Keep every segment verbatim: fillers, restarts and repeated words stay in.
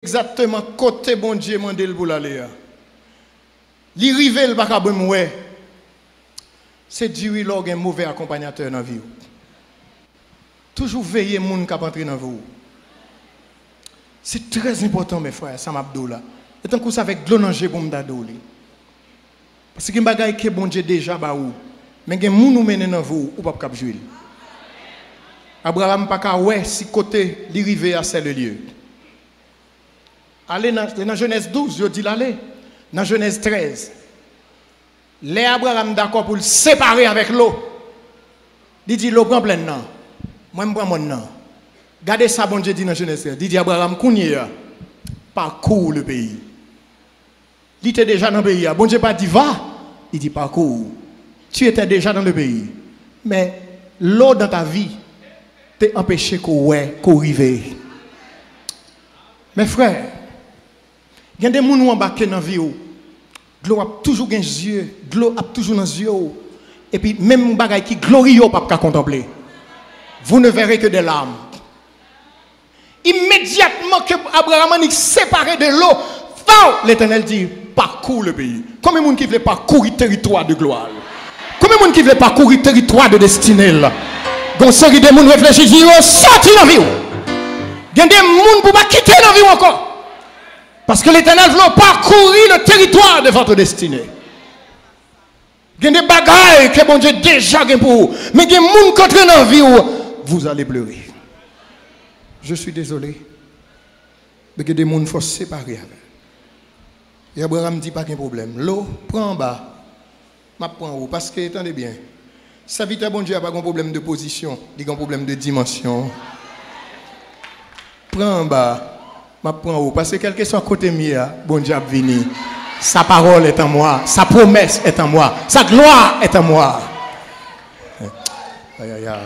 egzakteman kote Bondye mande l pou l ale a. Li rive, l pa ka menm wè. Se di wi lè w gen move akonpanyatè nan vi w. Toujou veye moun k ap antre nan vi w. Se trè enpòtan, men frè, sa m ap di w la. E tankou se avèk dlo nan je pou m ta di w li. Paske gen bagay ke Bondye deja ba ou, men gen moun ou mennen nan vi w, ou p ap kab jwi l. Abraram pa ka wè si kote li rive a, c'est le lieu. Ale nan, nan Jenèz douz, yo di l ale. Nan Jenèz trèz, lè Abraram dakò pou l separe avèk Lo, li di Lo, pran plèn nan, mwen m pran mòn nan. Gade sa Bondye di nan Jenèz trèz. Li di Abraram, kounye a, parcours le pays. Li te deja nan peyi a. Bondye pa di va, li di parcours. Tu étais déjà dans le pays. Men Lo dans ta vie te anpeche ke w wè ke w rive. Men frè, gen de moun ou anbake nan vi w, dlo ap toujou gen zye, dlo ap toujou nan zye w, epi menm bagay ki gloriye w p ap ka kontanple. Vous ne verrez que des larmes. Imedyatman ke Abraram annik separe de Lo, faw, Letènèl di, parcours le pays. Konbyen moun ki vle pakouri teritwa de glwa l? Konbyen moun ki vle pakouri teritwa de destine l? Gon seri de moun reflechi, di yo soti nan vi w. Gen de moun pou pa kite nan vi w ankò. Paske Letènèl vle w pakouri le territoire de votre destinée. Gen de bagay ke Bondye deja gen pou ou. Men gen moun k antre nan vi w, vous allez pleurer. Je suis désolé. Men gen de moun fò separe avè. E Abraram di pa gen pwoblèm. Lo, pran anba. M ap pran ou. Paske, tande byen, sèvitè Bondye a pa gen pwoblèm de pozisyon, li gen pwoblèm de dimansyon. Pran anba, m ap pran ou. Paske kèlkeswa kote m ye a, Bondye ap vini. Sa parole est en moi, sa promesse est en moi, sa gloire est en moi. Ayaya.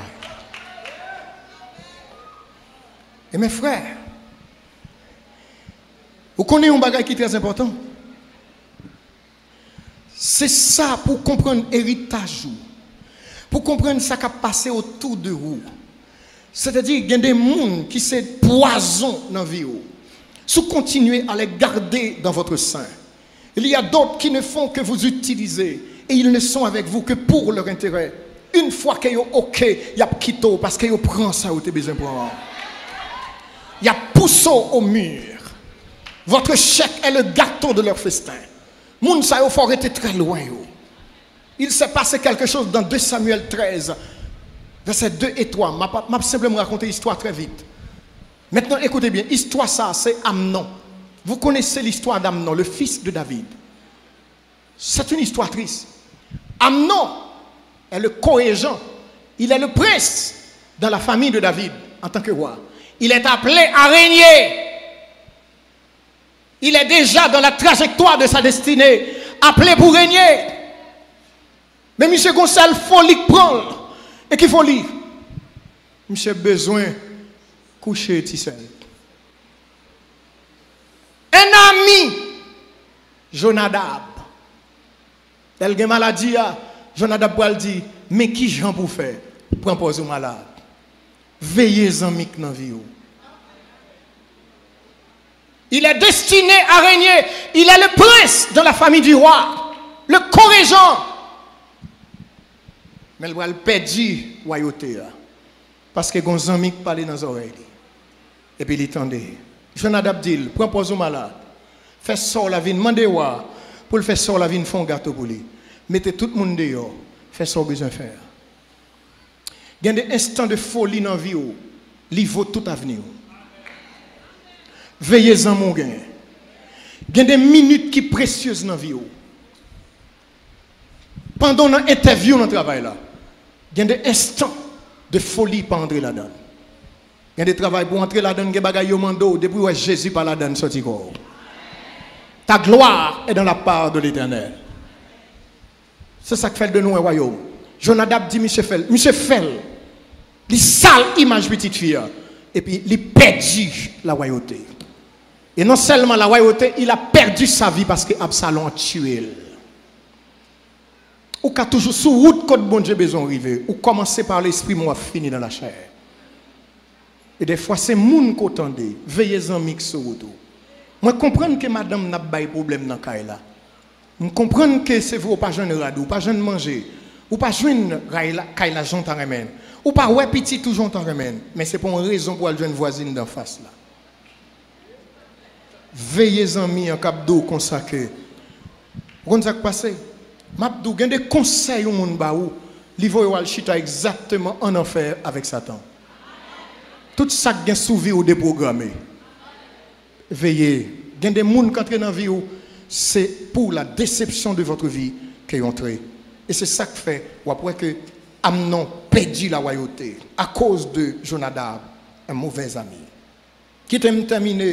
E men frè, ou konnen yon bagay ki trè enpòtan. Se sa pou w konprann eritaj ou, pou w konprann sa k ap pase otou de ou. Sètadi, gen de moun ki se pwazon nan vi w. Si w kontinye à les garder dans votre sein, il y a d'autres qui ne font que vous utiliser et ils ne sont avec vous que pour leur intérêt. Une fois ke yo oke, y ap kite w paske yo pran sa yo te bezwen pran an. Y ap pouse w au mur. Votre chèque est le gâteau de leur festin. Moun sa yo fò rete trè lwen yo. Il s'est passé quelque chose dans deux Samuel treize, versets deux et trois. M ap, m ap senpleman rakonte istwa trè vit. Maintenant, écoutez bien, istwa sa se Amnon. Vous connaissez l'histoire d'Amnon, le fils de David. C'est une histoire triste. Amnon est le co-régent, il est le prince dans la famille de David en tant que roi. Il est appelé à régner. Il est déjà dans la trajectoire de sa destinée, appelé pour régner. Men misye gon sèl foli k pran l. E ki foli? Misye bezwen kouche ti sè l. Un ami, Jonadab. Lè l gen maladi a, Jonadab pral di, men ki jan pou w fè? Pran pòz ou malad. Veye zanmi k nan vi w. Il est destiné à régner. Il est le prince dans la famille du roi. Le co-régent. Men l pral pèdi wayote a. Paske gon zanmi k pale nan zòrèy li. Epi li tande. Jonadab di l, pran pòz ou malad. Fè sè w la vin mande wa pou l fè sè w la vin fè yon gato pou li. Mete tout moun deyò. Fè sa w bezwen fè a. Gen de enstan de foli nan vi w, li vo tout avni w. Veye zanmi w genyen. Gen de minit ki presyez nan vi w. Pandan w nan entèvyou nan travay la, gen de enstan de foli pa antre ladan l. Gen de travay pou w antre ladan l, gen bagay yo mande w, depi w wè Jezi pa ladan l, sòti kò w. Ta gloire est dans la part de l'Éternel. Se sa k fè l de nou wè wayòm. Jonadab di misye fè l. Misye fè l. Li sal imaj pitit fi a. Epi li pèdi lawayote. E non sèlman lawayote, il a perdu sa vie paske Absalon a tiye l. Ou ka toujou sou wout kot Bondye bezwen w rive. Ou kòmanse pa lespri, men w ap fini nan lachè. E dèfwa se moun ke w tande, veye zanmi k sou wout ou. Mwen konprann ke madanm n ap bay pwoblèm nan kay la. M konprann ke se vre ou pa jwenn rad, ou pa jwenn manje, ou pa jwenn kay la, kay la jan w ta renmen, ou pa wè pitit ou jan w ta renmen, men se pa yon rezon pou w al jwenn vwazin d anfas la. Veye zanmi an k ap di w konsa ke, ou konn sa k pase? M ap di w, gen de konsèy yon moun ba ou, li voye w al chita egzakteman ann anfè avèk Satan. Tout sa k gen sou vi w deprograme. Veye, gen de moun k antre nan vi w, se pour la déception de votre vie ke yo antre. E se sa k fè w ap wè ke Amnon pèdi lawayote akoz de Jonadab, un mauvais ami. Kite m tèmine,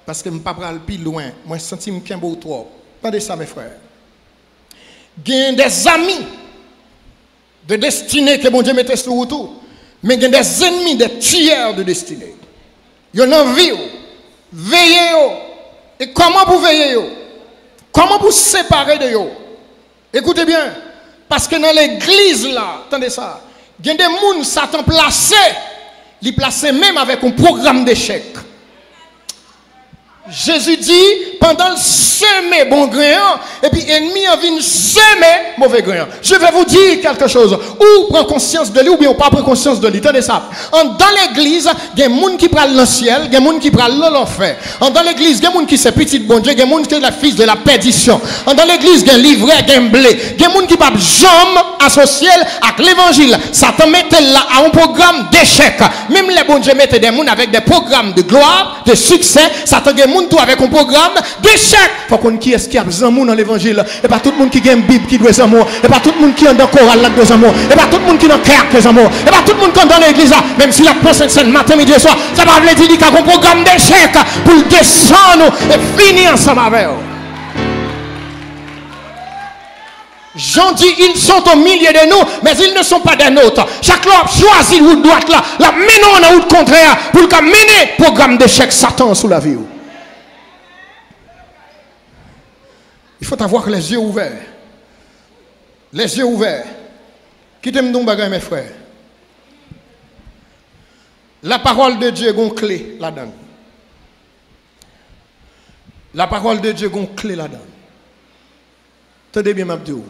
paske m pa pral pi lwen. Mwen santi m kenbe w twòp. Tande sa, mes frères. Gen des amis de destinée ke Bondye mete sou wout ou, men gen des ennemis, des tueurs de destinée. Yo nan vi w. Veye yo. E kòman pou veye yo? Kòman pou separe de yo? Ekoute byen, paske nan legliz la, tande sa, gen de moun Satan plase, li plase menm avèk yon pwogram dechèk. Jezi di, pandan l seme bon gren an, epi enmi an vin seme move gren an. Je vais vous dire quelque chose. Ou pran konsyans de li, oubyen ou pa pran konsyans de li. Tande sa. Andan legliz, gen moun ki pral nan syèl, gen moun ki pral nan lanfè. Andan legliz, gen moun ki se pitit Bondye, gen moun ki se les fils de la perdition. Andan legliz, gen livrè, gen ble. Gen moun ki p ap janm asosye l ak levanjil. Satan mete l la a yon pwogram dechèk. Menm lè Bondye mete de moun avèk de pwogram de glwa, de siksè, Satan gen moun tou avèk yon pwogram dechèk. Fò w konn kiyès ki ap zanmi w nan levanjil. E pa tout moun ki gen Bib ki dwe zanmi w. E pa tout moun ki andan koral la k dwe zanmi w. E pa tout moun ki nan kè a k dwe zanmi w. E pa tout moun ki andan legliz la, menm si l ap pran sentsèn maten, midi e swa, sa pa vle di li ka gon pwogram dechèk pou l desann ou e fini ansanm avè w. Jean dit, ils sont au milieu de nous, mais ils ne sont pas des nôtres. Chak lè w ap chwazi wout dwat la, l ap mennen w nan wout kontrè a pou l ka mennen pwogram dechèk Satan sou lavi w. Il faut avoir les yeux ouverts. Les yeux ouverts. Kite m di w yon bagay, mes frères. La parole de Dieu gon kle ladan l. La parole de Dieu gon kle ladan l. Tande byen, m ap di w.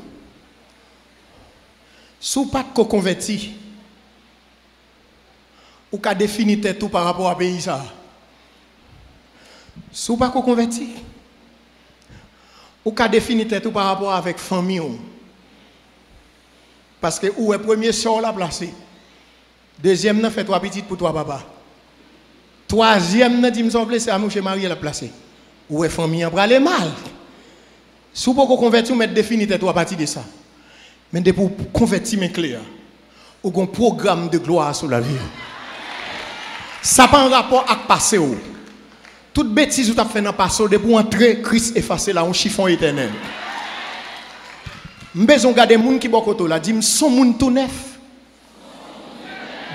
Si w pa t ko konvèti, ou ka defini tèt ou pa rapò a peyi sa a. Si w pa ko konvèti, ou ka defini tèt ou pa rapò avèk fanmi w. Paske ou wè premye sè w la plase. Dezyèm nan fè twa pitit pou twa papa. Twazyèm nan di m sa w vle, se a mouche marye l ap plase. Ou wè fanmi an prale mal. Si w poko konvèti, ou mèt defini tèt ou apati de sa. Men depi w konvèti, men kle a, ou gon pwogram de glwa sou lavi w. Sa pa an rapò ak pase w. Tout betiz ou t ap fè nan pase w, depi w antre, Kris efase l a yon chifon etènèl. M bezwen w gade moun ki bò kote w la, di m, "S on moun tou nèf."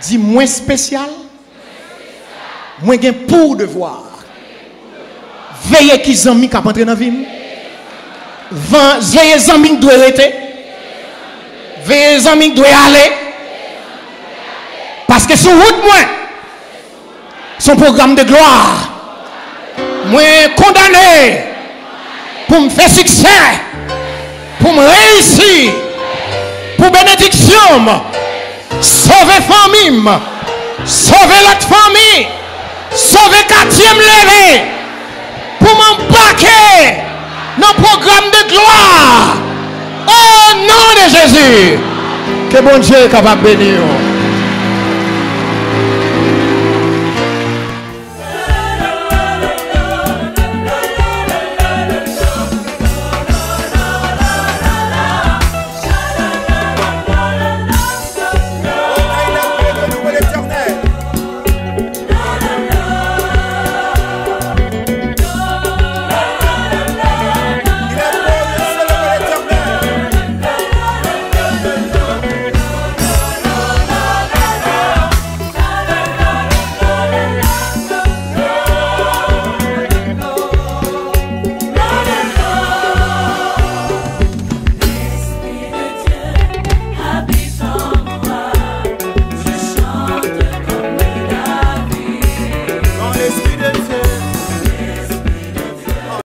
Di, "Mwen espesyal. Mwen gen pou devwa veye ki zanmi k ap antre nan vi m. Van-, veye zanmi k dwe rete. Veye zanmi k dwe ale. Paske sou wout mwen, s on pwogram de glwa. Mwen kondane pou m fè siksè, pou m reyisi, pou benediksyon m. Sove fanmi m, sove lòt fanmi, sove katye m leve, pou m anbake nan pwogram de glwa. O non de Jezi, ke Bondye kapab beni w."